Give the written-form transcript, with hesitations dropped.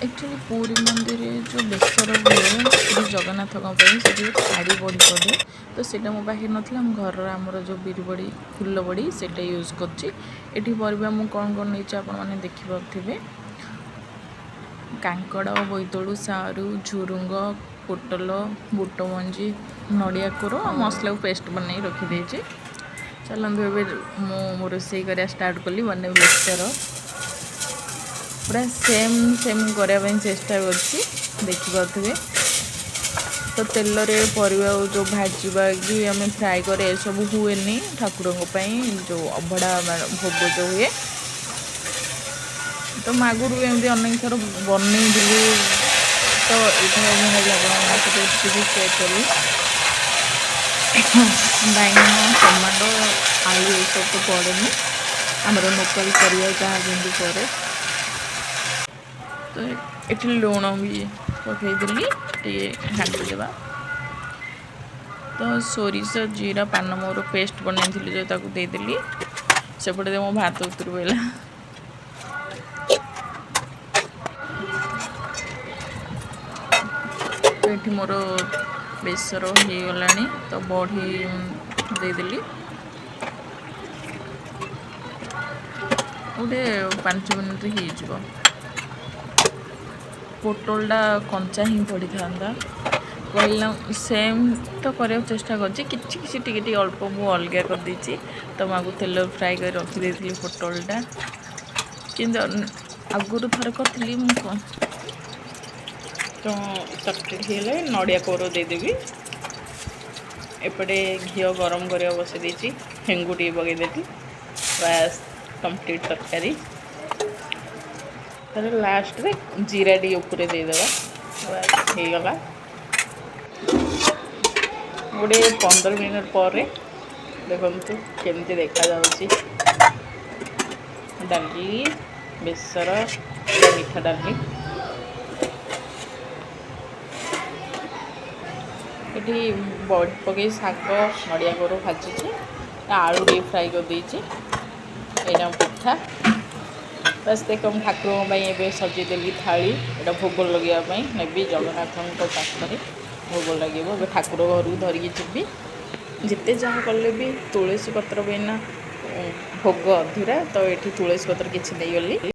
Actually Puri ମନ୍ଦିରରେ ଯେଉଁ ବେସର ହୁଏ ଶ୍ରୀ ଜଗନ୍ନାଥଙ୍କ ପାଇଁ, ସେଠି ଖାଡ଼ି ବଡ଼ି ପଡ଼େ। ତ ସେଇଟା ମୋ ପାଖରେ ନଥିଲା। ଆମ ଘରର ଆମର ଯେଉଁ ବିରି ବଡ଼ି, ଫୁଲ ବଡ଼ି, ସେଇଟା ୟୁଜ୍ କରୁଛି। ଏଠି ପରିବା ମୁଁ କ'ଣ କ'ଣ ନେଇଛି, ଆପଣମାନେ ଦେଖିପାରୁଥିବେ। କାଙ୍କଡ଼, ବୋଇତାଳୁ, ସାରୁ, ଝୁଡ଼ୁଙ୍ଗ, ପୋଟଲ, ବୁଟ ମଞ୍ଜି, ନଡ଼ିଆ କୋର ଆଉ ମସଲାକୁ ପେଷ୍ଟ ବନେଇ ରଖିଦେଇଛି। ଚାଲନ୍ତୁ, ଏବେ ମୁଁ ରୋଷେଇ କରିବା ଷ୍ଟାର୍ଟ କଲି। ମାନେ ବେସର ପୁରା ସେମ୍ ସେମ୍ କରିବା ପାଇଁ ଚେଷ୍ଟା କରୁଛି, ଦେଖିପାରୁଥିବେ। ତ ତେଲରେ ପରିବା ଯେଉଁ ଭାଜିବା କି ଆମେ ଫ୍ରାଏ କରେ, ଏସବୁ ହୁଏନି ଠାକୁରଙ୍କ ପାଇଁ, ଯେଉଁ ଅଭଡ଼ା ଭୋଗ ଯେଉଁ ହୁଏ। ତ ମୁଁ ଆଗରୁ ବି ଏମିତି ଅନେକ ଥର ବନେଇଥିଲି। ତ ଏଇଥର ମୁଁ ଭାବିଲି ଆପଣଙ୍କ ସହିତ କିଛି ସେୟାର କରିବି। ବାଇଗଣ, ଟମାଟୋ, ଆଳୁ ଏସବୁ ତ ପଡ଼େନି। ଆମର ଲୋକାଲ୍ ପରିବା ଯାହା ଯେମିତି ପଡ଼େ। ତ ଏଠି ଲୁଣ ବି ପକାଇଦେଲି, ଟିକେ ଘାଣ୍ଟି ଦେବା। ତ ସୋରିଷ, ଜିରା, ପାନମହୁରି ପେଷ୍ଟ ବନେଇଥିଲି ଯେଉଁ, ତାକୁ ଦେଇଦେଲି। ସେପଟେ ମୋ ଭାତ ଉତୁରି ପଡ଼ିଲା। ତ ଏଠି ମୋର ବେସର ହେଇଗଲାଣି। ତ ବଢ଼ି ଦେଇଦେଲି। ଗୋଟେ 5 ମିନିଟ୍ରେ ହେଇଯିବ। ପୋଟଳଟା କଞ୍ଚା ହିଁ ପଡ଼ିଥାନ୍ତା କହିଲା। ସେମ୍ ତ କରିବାକୁ ଚେଷ୍ଟା କରିଛି, କିଛି କିଛି ଟିକେ ଟିକେ ଅଳ୍ପ ମୁଁ ଅଲଗା କରିଦେଇଛି। ତ ମୁଁ ଆଗରୁ ତେଲ ଫ୍ରାଏ କରି ରଖିଦେଇଥିଲି ପୋଟଳଟା। କିନ୍ତୁ ଆଗରୁ ଥରେ କରିଥିଲି ମୁଁ। ତ ତରକାରୀ ହେଇଗଲେ ନଡ଼ିଆ କୋର ଦେଇଦେବି। ଏପଟେ ଘିଅ ଗରମ କରିବା ବସେଇ ଦେଇଛି। ହେଙ୍ଗୁ ଟିକେ ପକାଇଦେଲି। ବାସ୍, କମ୍ପ୍ଲିଟ୍ ତରକାରୀ। ତାପରେ ଲାଷ୍ଟରେ ଜିରା ଟିକେ ଉପରେ ଦେଇଦେବା। ବାସ୍, ହେଇଗଲା। ଗୋଟେ 15 ମିନିଟ୍ ପରେ ଦେଖନ୍ତୁ କେମିତି ଦେଖାଯାଉଛି। ଡାଲି, ବେସର, ମିଠା ଡାଲି। ଏଠି ବଡ଼ି ପକାଇ ଶାଗ, ନଡ଼ିଆ କୋର ଭାଜିଛି। ଆଳୁ ଟିକେ ଫ୍ରାଏ କରିଦେଇଛି। ଏଇଟା ପିଠା। ବାସ୍, ଦେଖ, ମୁଁ ଠାକୁରଙ୍କ ପାଇଁ ଏବେ ସଜେଇଦେଲି ଥାଳି। ଏଇଟା ଭୋଗ ଲଗେଇବା ପାଇଁ ନେବି। ଜଗନ୍ନାଥଙ୍କ ପାଖରେ ଭୋଗ ଲାଗିବ। ଏବେ ଠାକୁର ଘରକୁ ଧରିକି ଯିବି। ଯେତେ ଯାହା କଲେ ବି ତୁଳସୀ ପତ୍ର ବିନା ଭୋଗ ଅଧୁରା। ତ ଏଠି ତୁଳସୀ ପତ୍ର କିଛି ନେଇଗଲି।